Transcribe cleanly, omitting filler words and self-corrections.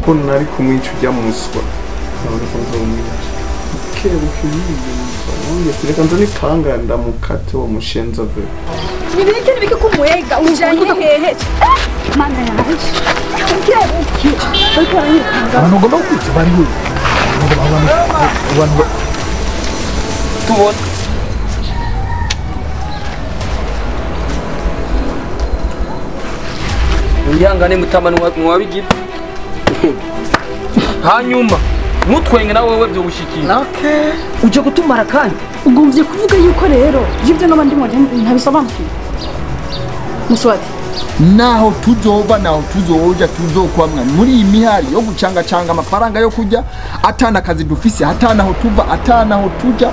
Ko nari kumwica ujya muswa. Nabona ko nzomwica. Buke yiye. Reka nzane ipanga ndamukate uwo mushenza ve. Nibike nibike kumwega ujanye hehe. Mana yanje. Buke buke. Bariko baranyirukanga. Abantu ugomba kwica bari we. Abantu tubona. Wihangane mutamani mwabigize. Hanyuma mutwenge nawe wewe byo gushikira. Okay. Uje gutumara kandi ugumvye kuvuga yuko rero yivyo n'abandi mwaje ntabisobanukiwe. Muswati naho tuzova naho tuzoja tuzokwamwa muri iyi mihari yo gucanga canga amafaranga yo kurya atana kazi dufise atana aho tuva atana aho tuja.